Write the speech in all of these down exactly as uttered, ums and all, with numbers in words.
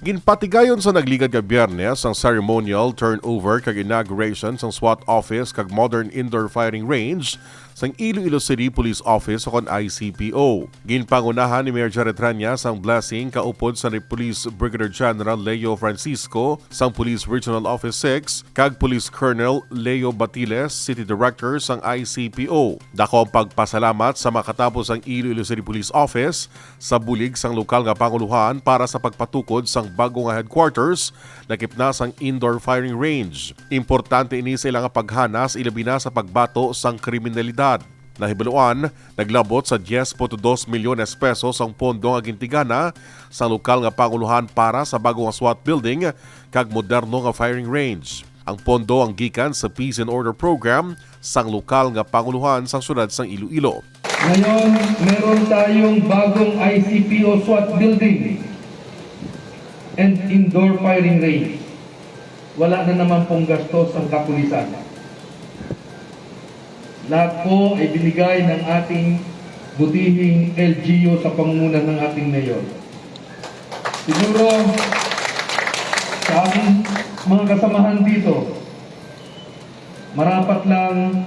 Ginpatigayon sa nagligad nga Biyernes ang ceremonial turnover kag inauguration sang SWAT office kag modern indoor firing range sang Iloilo City Police Office o kon I C P O. Ginpangunahan ni Mayor Jared Reñas ang blessing kaupod sa ni Police Brigadier General Leo Francisco sang Police Regional Office six kag Police Colonel Leo Batiles, City Director sang I C P O. Dako ang pagpasalamat sa makatapos ang Iloilo City Police Office sa bulig sang lokal nga pangulohan para sa pagpatukod sang bago nga headquarters, lakip na sang indoor firing range. Importante ini sa ila nga paghanas, ilabi na sa pagbato sang kriminalidad. Nahibaluan, naglabot sa dies punto dos milyones pesos ang pondo nga gintigana sang lokal nga pangulohan para sa bago nga SWAT building kag moderno nga firing range. Ang pondo ang gikan sa Peace and Order Program sang lokal nga pangulohan sang siyudad sang Iloilo. Ngayon, meron tayong bagong I C P O SWAT building and indoor firing range. Wala na naman pong gastos ang kapulisan. Lahat po ay binigay ng ating butihing L G U sa pangunguna ng ating mayor. Siguro, sa aking mga kasamahan dito, marapat lang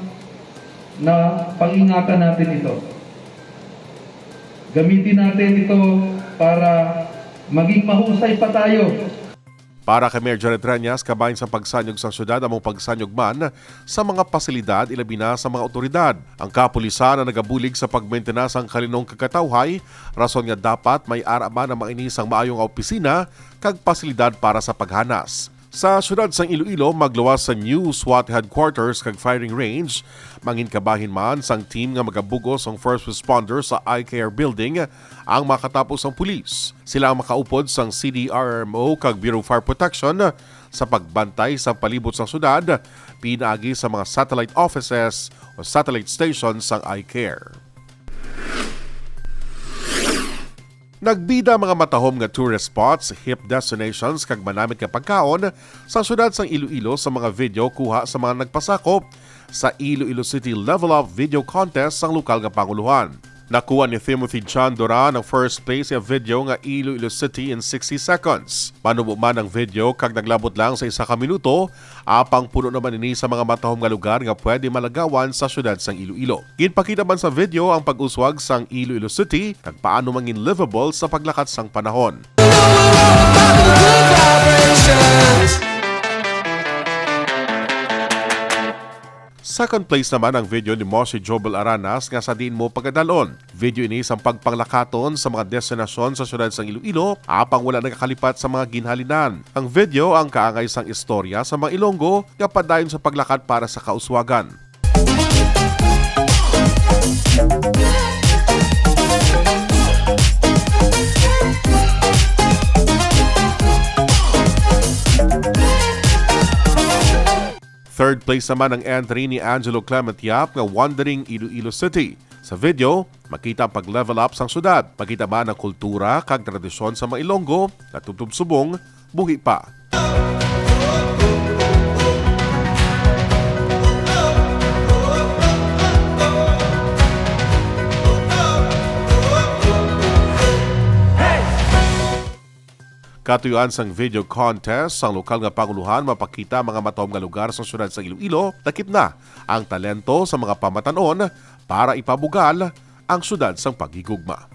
na pag-ingatan natin ito. Gamitin natin ito para maging mahusay pa tayo. Para kay Mayor Jared Reñas, kabahin sa pagsanyog sang siyudad among pagsanyog man sa mga pasilidad, ilabi na sa mga awtoridad. Ang kapulisan ang nagabulig sa pagmentena sang kalinong kag katawhay, rason nga dapat may ara man ang mga ini sang maayo nga opisina kag pasilidad para sa paghanas. Sa siyudad sang Iloilo, magluwas sa new SWAT headquarters kag firing range. Manginkabahin man sang team nga magabug-os sang first responder sa I care building ang makatapos sang pulis. Sila ang makaupod sang C D R M O kag Bureau of Fire Protection sa pagbantay sa palibot sang siyudad, pinaagi sa mga satellite offices o satellite stations sang I care. Nagbida ang mga matahom nga tourist spots, hip destinations, kag manamit nga pagkaon sa siyudad sang Iloilo sa mga video kuha sa mga nagpasakop sa Iloilo City Level Up Video Contest sang lokal nga pangulohan. Nakuha ni Timothy John Duran ang first place nga video nga Iloilo City in sixty seconds. Manubo man ang video kag naglabot lang sa isa ka minuto, apang puno naman ini sa mga matahom nga lugar nga pwede malagawan sa siyudad sang Iloilo. Ginpakita man sa video ang pag-uswag sang Iloilo City kag paano mangin livable sa paglakat sang panahon. Second place naman ang video ni Moshe Jobel Aranas nga Sa Diin Mo Pagadalon. Video ini sang pagpanglakaton sa mga destinasyon sa siyudad sang Iloilo, apang wala nagakalipat sa mga ginhalinan. Ang video ang kaangay sang istorya sa mga Ilonggo nga padayon sa paglakat para sa kauswagan. Third place naman ang entry ni Angelo Clement Yap nga Wandering Iloilo City. Sa video, makita ang pag-level up sang syudad. Makita man ang kultura kag tradisyon sa mga Ilonggo nga tubtob subong buhi pa. Katuyuan sang video contest, ang lokal nga pangulohan mapakita ang mga matahom nga lugar sa siyudad sa Iloilo, lakip na ang talento sa mga pamatan-on para ipabugal ang siyudad sang paghigugma.